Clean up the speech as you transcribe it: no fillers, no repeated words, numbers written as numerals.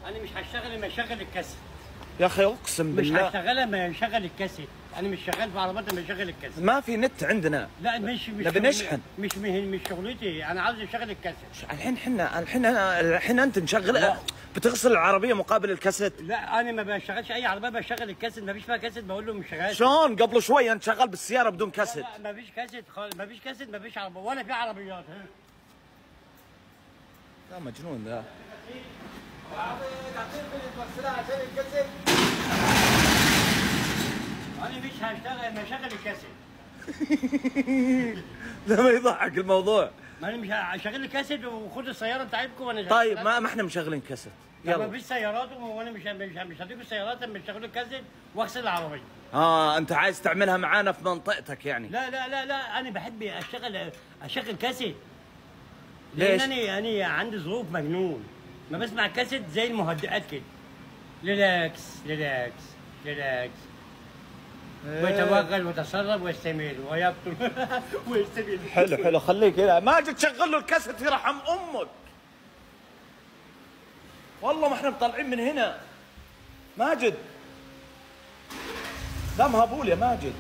انا مش هشتغل لما اشغل الكاسيت. يا اخي اقسم بالله مش هشتغل لما يشغل الكاسيت، انا مش شغال في عربيات لما يشغل الكاسيت. ما في نت عندنا. لا مش نبي نشحن. مش شغلتي، انا عاوز اشغل الكاسيت. الحين احنا الحين انت نشغل، بتغسل العربية مقابل الكاسيت؟ لا انا ما بشغلش اي عربية، بشغل الكاسيت، ما فيش فيها كاسيت بقول له مش شغال. شلون قبل شوي انت شغال بالسيارة بدون كاسيت؟ لا ما فيش كاسيت خالص، ما فيش كاسيت، ما فيش عربية ولا في عربيات. لا مجنون ذا. انا مش هشتغل ما اشغل الكاسيت. لا ما يضحك الموضوع. ما انا مش هشغل الكاسيت وخد السيارة بتاعتكم وانا. طيب ما احنا مشغلين كاسيت. يلا ما فيش سيارات وانا مش هديكم السيارات لما تشغلوا الكاسيت واغسل العربية. انت عايز تعملها معانا في منطقتك يعني؟ لا لا لا لا، انا بحب اشغل كاسيت. ليش؟ لان انا عندي ظروف مجنون، ما بسمع كاسيت زي المهدئات كده. relax relax relax. ويتوغل ويتسرب ويستميل ويقتل ويستميل. حلو حلو، خليك هنا. ماجد شغل له الكاسيت يرحم امك. والله ما احنا مطلعين من هنا. ماجد لا مهبول يا ماجد.